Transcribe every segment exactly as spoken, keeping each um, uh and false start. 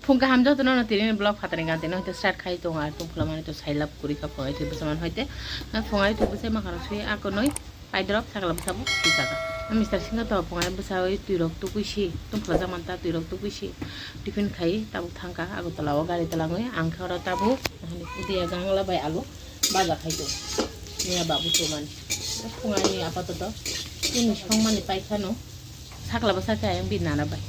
Phung kaham jotono no tini vlog phatani gan tini hoite start khai tongo, ar tongphla mani to sailab kuri kha phungai twi bwsa man hoite. Na phungai twi bwsa ma khara sui ako noi paidrop sakla bwsa bo twi saka. Mister singha to phungai bwsa oi twi rok tukui si tongphla jak man ta twi rok tukui si tiffin khai tabuk thangka Agartala o gari twlangwi ang khe oro tabuk udia gangla bai alu baja khai tongo. Miya babu chumani phungai ni apatoto tini songmani pai khano. Sakla bwsa khe ayang bini nana bai.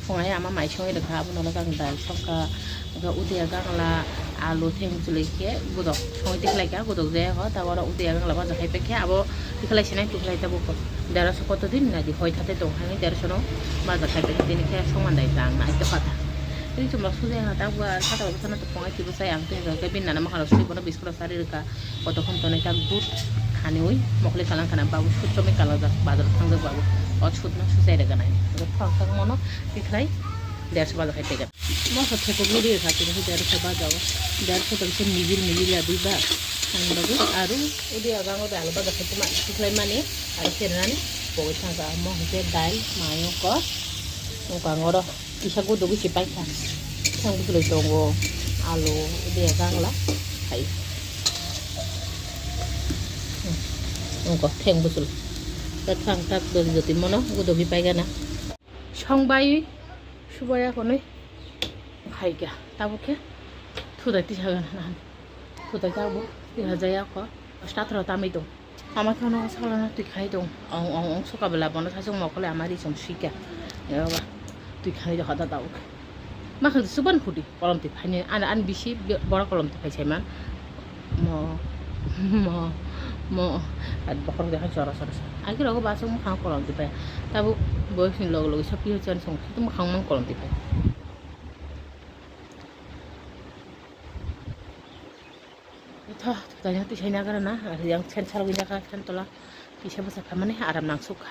Phungai ama mai songwi rwkha, abono rwkha ang dal songkha, hwnkhe udia gangla, alu, theng bwchwlwi khe godok songwi tikhlai kha, godok jaya kho, tabuk oro udia gangla baja khai paikha, abo tikhlai sinai tikhlai tabuk derosho koto din nai di hoi thate tong hai derosho no baja khai paikha, tini khe songman dai ta ang nai tokha ta. Tini chwng ba sujai ha tabuk sakla bwsano tong phungai twi bwsai ang tei hwnkhe bini nana mwkhang rok swi bono biscuit rok charwi rwkha. Kotokhon tonwi tak dud khaniwi mokle kalang khana babu sut chomwi kalangjak bazar thangjak babu. O sut no suchai rwgwnai. Phang tang mono tikhlai derso baja khai tega. Moso thekok nwi rwkha tini derso baja o. Derso tong se mijil mijil ya dui ba. Ang babu aru udi aga ngo da alu baja khai tuma tikhlai mani aru khe rwnani pogwi thangka mo hwnkhe dal mayo ko. Nokang oro. Kisa gudugwi se paikha. Thang bwchwlwi tongo, alu, udia gangla hai. Nokho thang bwchwlwi. Thang tak joti mono gudugwi paigana. Songbai subaya konwi phaikha. Tabuk khe thudai tisa gana. Kutai ta bo, twi hajaya ko, stator tamwi tong. Ama khe ono sakla no twi khai tong. Ong, ong, ong, suka bela bono thasung mokole ama ri song sika. Eba, twi khai hoda ta ok. Ma khang suban phuti, kolom twi phai ni, an, an bisi be-, bora kolom twi phai sai man. Mo, mo, mo, at bokhorok de hai chora chora sa. Agi rogo ba sung mukhang kolom twi phai. Tabuk boyos ni logo logo sapi ho chan sung, mukhang mang kolom twi phai. Tho, tho, tanya twi sai nagra na, ar yang chen sal wina ka chen tola, tisa bwsa phamani aram nang sukha.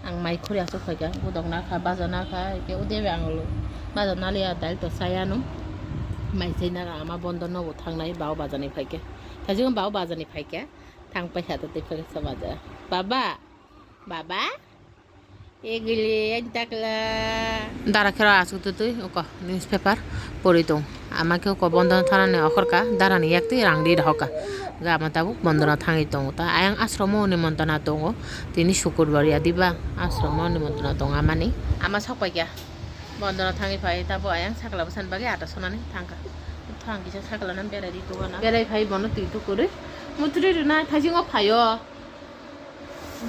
Ang mai khuri aswk khaikha, bodok nakha, baja nakha, hwnkhe ude bai ang baja naliya, dail to chayanu. Mai chai naga ama bondo nogo thangnai, bao bajani phaikhe. Thajikma bao bajani phaikhe, thang paikha to tei phai sa baja. Baba, baba, egili ani takla. Dara khera aswk tutui, uko newspaper pori tong. Ama khe uko bondo thanani okhorka, darani yak twi rang ri rohorka. Ga ama tabuk bondona thangwi tongo ta. Ayang ashromo nimantana tongo. Tini sukurbar ya diba? Ashromo nimantana tongo amani. Ama sok paikya. Bondona thangwi phai tabuk ayang sakla bwsani bagwi ata sonani thangkha. Thang kisa sakla nang berai ri tongana. Berai phai bono twi tukurwi. Mutri rwna thaisingo phaio.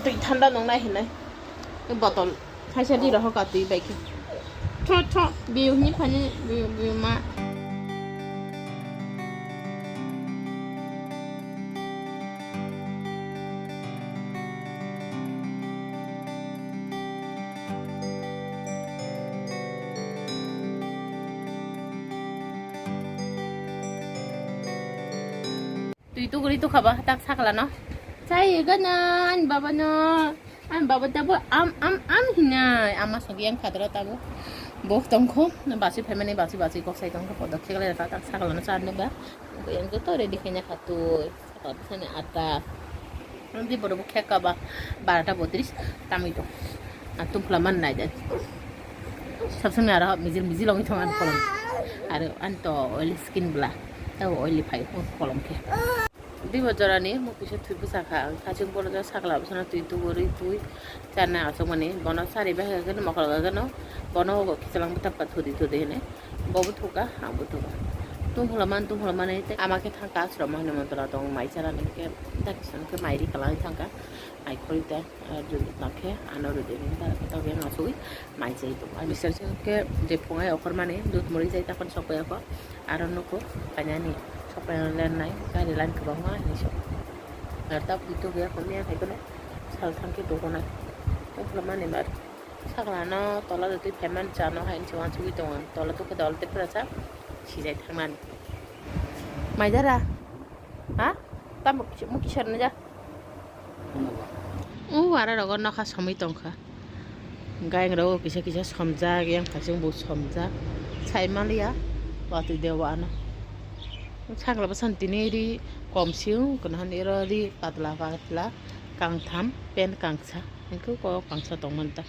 Twi thanda nungnai hinwi botol thaisa di rohor ka twi bai khe. Tho, tho, biu hini phani, biu, biu ma. Twi tuguri tukha ba tak sakla no. Chai gana ani baba no. Ani baba tabo am, am, am hinai. Ama sogi yang khadra tabo. Bo tongkho. Basi phaimani basi, basi kok sai tongkho. Podok khekle ta tak sakla no char no ba. Yang joto ready khaina khatoi. Sani ata. Di boro bo kheka ba. Barata botris. Tamito. Atum phla man nai dai. Sab sani ara mijil mijil ong thong an kolom. Aro anto oily skin bla. Tabo oily phai kolom khe. Dibo jorani mukti se twi bwsa kha, ang thaching boro jora sakla bwsano twi tugo, rwi twi charnai aswkmani, bono sari bai khe mokol gagano, bono hogo khichalang bwtapkha thudi thudi hinwi, bo bo thuka, ang bo thuka. Tungphla man, tungphla manwi tei ama khe thangkha ashram o hinwi montwla tongo, mai chanani hwnkhe dakison khe mai ri kwlangwi thangkha, mai khorwi tei. Ah, jodi tongkhe ano rwdi hinwi ta, ta khe no sugwi mai chai tongo. Ani sir sir khe je phungai okhormani dut muri jai takon sokpaiya kho. Aro nuko kanya ni sokpaiya len nai gari line kwbangma hinwi sokha. Ar ta pui tugya kho miya hai kheno sal thangkhe dogonai. Uklamani bar. Sakla no tola do twi phaimani cha no hai se wansugwi tongo. Tola tukhe dol tei pura cha sijai thangnani. Maidara? Ha? Tamo kisa, mo kisa rwna ja? U wara rogo nokha somwi tongkha. Gairok kisa kisa somjak, yang phasing bo somjak. Sai maliya, watwi dewa ano. Sakla bwsani tini ri kom siyung, kono hani ro ri patla patla, kangtham, pen kangsa. Hingke kok kangsa tongmani ta.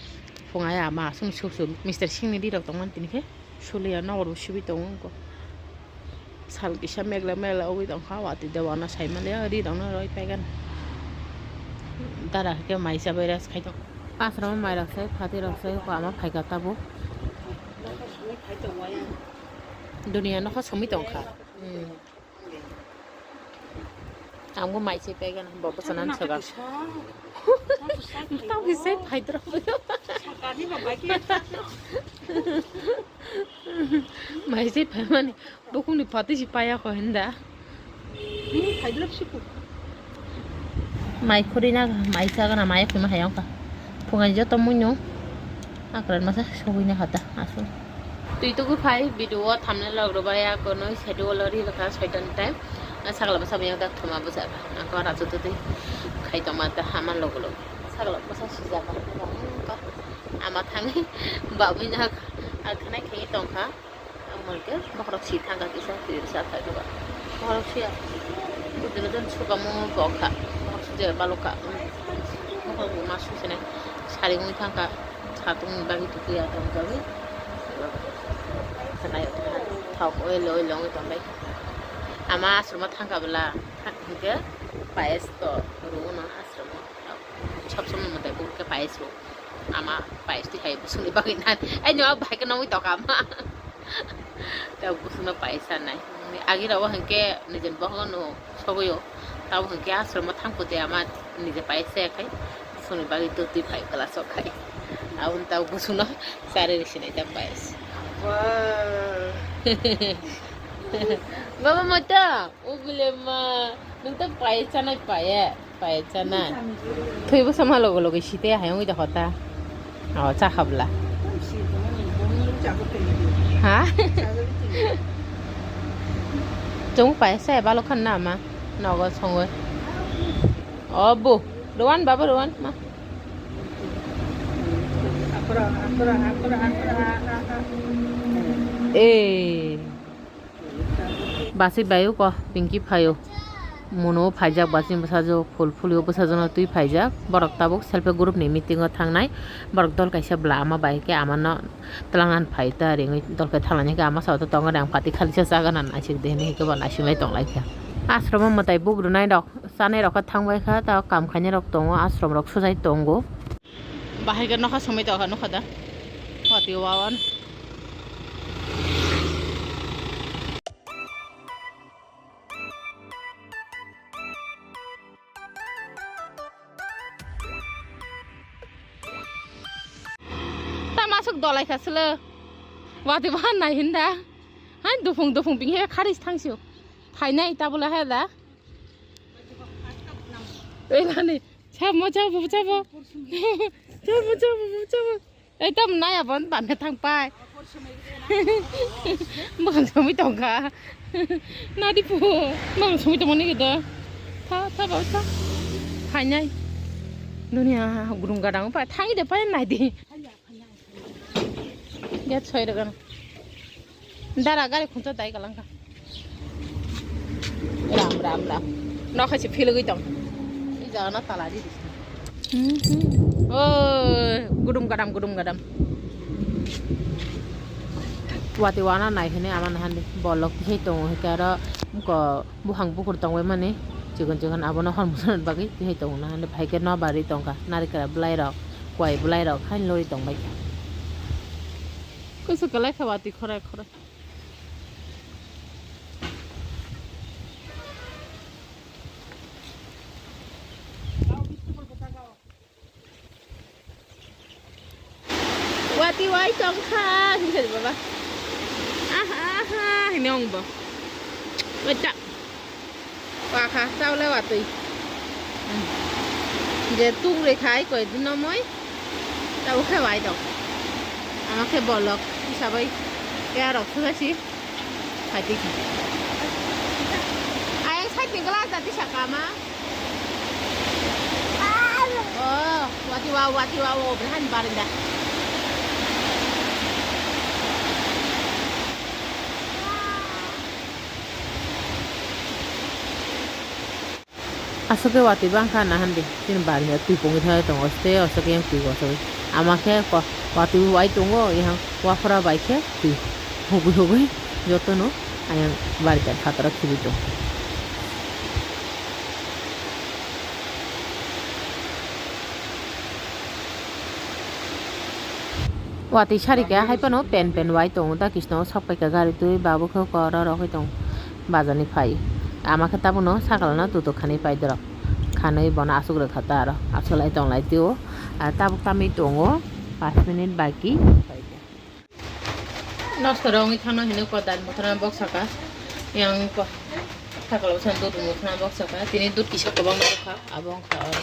Phung ai ama aswk suk suk, Mister Singh ni ri rok tongmani tini khe. Suliya nokol bo sibui tongo wngkha. Sal kisa megla megla wngwi tongkha, watwi dewana saimaliya, ri rokno roi paigan. Dara khe mai chabai rest khai tongo. Asromo mai rok sai, phatwi rok sai, ama phaikha tabuk. Duniya nokha somwi tongkha. Hmm. Ang bo mai se paigan, bo bwsana soga. Tamo se phaidra. Mai se phaimani, bukungni phatwi si paya ko hinda. Mai khuri na, mai chaga na, mai khima hayang ka. Phungai joto muino. Akran masa sogwi na hata, aswk. Twi tugu phai, video o thumbnail rok rwbai, ako noi schedule o ri rwkha soitan time. Sakla bwsa miyang dak thoma bwsa kha. Ako rachu tutwi khai tongma ta hama logo logo. Sakla bwsa sijak kha. Ama thangwi babwi na kha. Ar khanai khe tongkha. Ang hwnkhe bokhorok si thangkha kisa twi rwsa kha khe ba. Bokhorok siya. Kudino jon sukamo bokha. Bokhorok sujaya balokha. Bokhorok ma susenai. Sari wngwi thangkha. Satung bagwi tukuya tongjagwi. Khwnai thok oil oil wngwi tonglai. Ama asromo thangkha bwla. Hwnkhe payas to rwno asromo. Sob somoi mwtai bukrukhe payas rw. Ama payas twi hai bwswngni bagwi nai. Ai no bahai khe nongwi tongkha ama. Tei bwswngno payas sanai. Agi rok hwnkhe nijeni bokhokno sogwi o. Tabo hwnkhe asromo thangkho tei ama nije payas chaya khai. Bwswngni bagwi totwi phai class o khai. Aboni tabo bwswngno charwi rw sinai ta payas. Baba moto, o bile ma, nwng to payas chanai payas. Paichanai. Thwi bwsa ma logo logo site hai wngwi tongkha ta. O cha khabla. Ha? Chwng paisa balok khan na ma. Nogo songwi. O bu. Rowan baba Rowan ma. Eh. Basik bai o ko Pinky phaio. Muno phaijak basik bwsajwk phul phulio bwsajwkno twi phaijak. Borok tabuk self help group ni meeting o thangnai. Borok dol kaisa bwla ama bai khe amano twlangan phai ta ringwi dol khe thanglaini khe ama sao to tongo de ang pati khalisa chaga na naisik de hinwi khe bo naisik lai tong lai kha. Ashram o mwtai buk rwnai rok chanai rok khe thang bai kha ta kam khainai rok tongo ashram rok sujai tongo. Bahai khe nokha somoi tongkha nokha da. Pati wawan. Ta masuk dolai kha silo. Wati bahan nai hinda. Hai dufung dufung ping he kharis thangsio. Phainai tabula he da. Ei nani. Chabo, chabo, chabo. Chabo, chabo, chabo. Ei, tam naya bon, ban thang pai. Bang sumi tongkha. Nadi pu. Bang sumi tongmani gede. Tha, tha, ba, tha. Phainai. Dunia gurung gadang pai. Thangi de pai nai di. Get soi dagan. Dara gari khuncha dai galang kha. Ram, ram, ram. Nokha se philugwi tong. I jaga no tala di. Mhm. Oi, gudum gadam, gudum gadam. Wati wana nai hini ama nahandi. Bolok tihai tongo hikhe aro ko buhang bukur tongwi mani. Chikon chikon abono hor musan bagwi tihai tongo nahandi. Phaikhe no bari tongkha. Narikra bwlai rok, kwai bwlai rok hain lori tongbai kha. Kusu kwlai kha wati khorai khorai. Wati wai tongkha, hinsa di baba. Aha, aha, hini ong bo. Wata. Wakha, chaule watwi. Hmm. Je tuk re khai koi dino moi. Tabuk khe wai dok. Ama khe bolok hisabai ya rok sugasi. Phaidi kha. Ayang side ni glass dati sakama. Oh, wati wow, wati wow, oh, berhan barinda. Aswk khe watwi bangkha nahandi, chini barinda twi pungwi thangwi tongo, tei aswk yang twi kochogwi. Ama khe watwi wai tongo, yang waphra bai khe twi hugwi hugwi jotono ayang barinda phataro khibi tongo. Watwi sarikhe hai phano pen pen wai tongo ta, kisno sok paikha gari twi, babuk khe koro rogwi tongo bazar ni phai. Ama khe tabukno sakala no tutuk khanwi pai dorok, khanwi bono aswk rwkha ta aro aswk lai tong lai tio. Tabuk tamwi tongo, pash minute baki. Nosto rogwi thangna hinwi ko dad muthana bok saka. Yang ko sakalo san dud muthana bok saka. Tini dud kisa kwbangma bokha. Abo wngkha oro.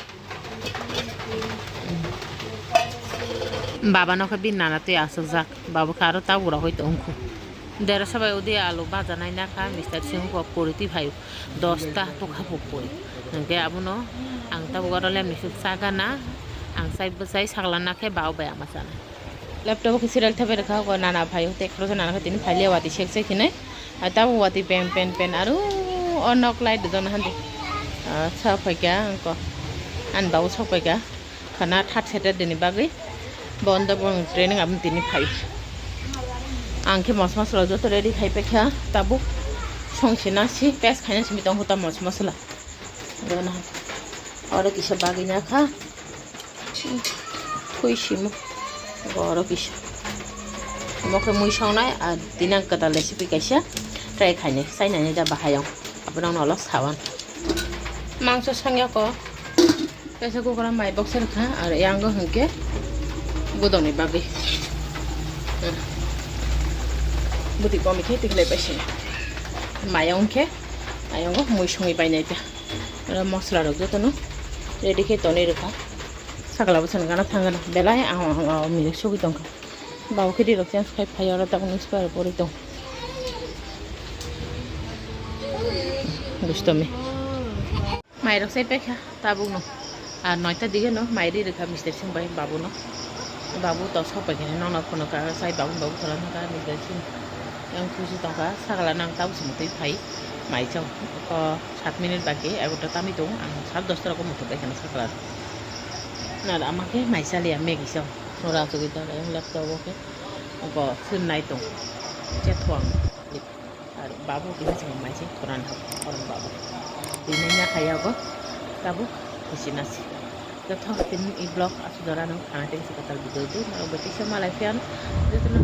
Baba no khe bini nana twi aswkjak. Baba khe aro tabuk rogwi tongkhu. Dera sabai udi alu baja nai nakha, mister sing ko puri twi phaio. Dosta tokha bo puri. Hwnkhe abono ang tabuk oro lemni suk chagana. Ang chai bwchai sakla nakhe baba bai ama chana. Laptop o khe serial thepai rwkha, o nana phai o, tei khoroksa nana khe tini phai liya, watwi sek sek hinwi. Ai tabuk watwi pen pen pen aro o nok light rijak nahandi. Ah, sa phaikha angko. Ani babu sok phaikha. Khana third Saturday ni bagwi. Bondo bo training aboni tini phai. Ang khe mos mosla joto ready khai paikha. Tabuk song se nasi, paste khaina simi tongkha ta mos mosla. Oro kisa bagwi nakha. Pui simo. Oro kisa. Omo khe mui songnai, ar tini ang kwtal recipe kaisa try khainai, chainani da bahai ang. Abono ang nolo sawan. Mangso songya ko. Kaisa kukra mai box rwkha, ar yango hwnkhe gudokni bagwi. Hmm. Bwtwi komi khe tikhlai paising. Mayung khe, ayongo mui songwi bainai ta. Oro mosla rok jotono ready khe tonwi rwkha. Sakla bwsano gana thang gana. Belai ang, ang, ang, ang milk sogwi tongkha. Babo khe rirok chance khai phai oro tabuk newspaper pori tong. Dustomi. Mai rok sai paikha tabuk no. Ar noita dige no mai ri rwkha mister sing bai babu no. Babu to sok pai khe nokno phunukha, sai babu, babu thola nokha mister sing. Yang khusi tongkha, sakla nang tabuk se mutwi phai mai chong. Ko sat minute baki, egarota tamwi tongo, ang sat dosta rogo muthubaikhana sakla. Na ama khe mai chaliya Maggie chong. Nora chugui tongo, yang laptop o khe. Ko film nai tong. Chetho ang. Ar babu kisa chwng mai se koran hap, koran babu. Bini nya khayago tabuk khusi nasi. Joto tini i vlog asuk jora no khana tei se katal video di, norok bai kisa malai phiya no. Joto no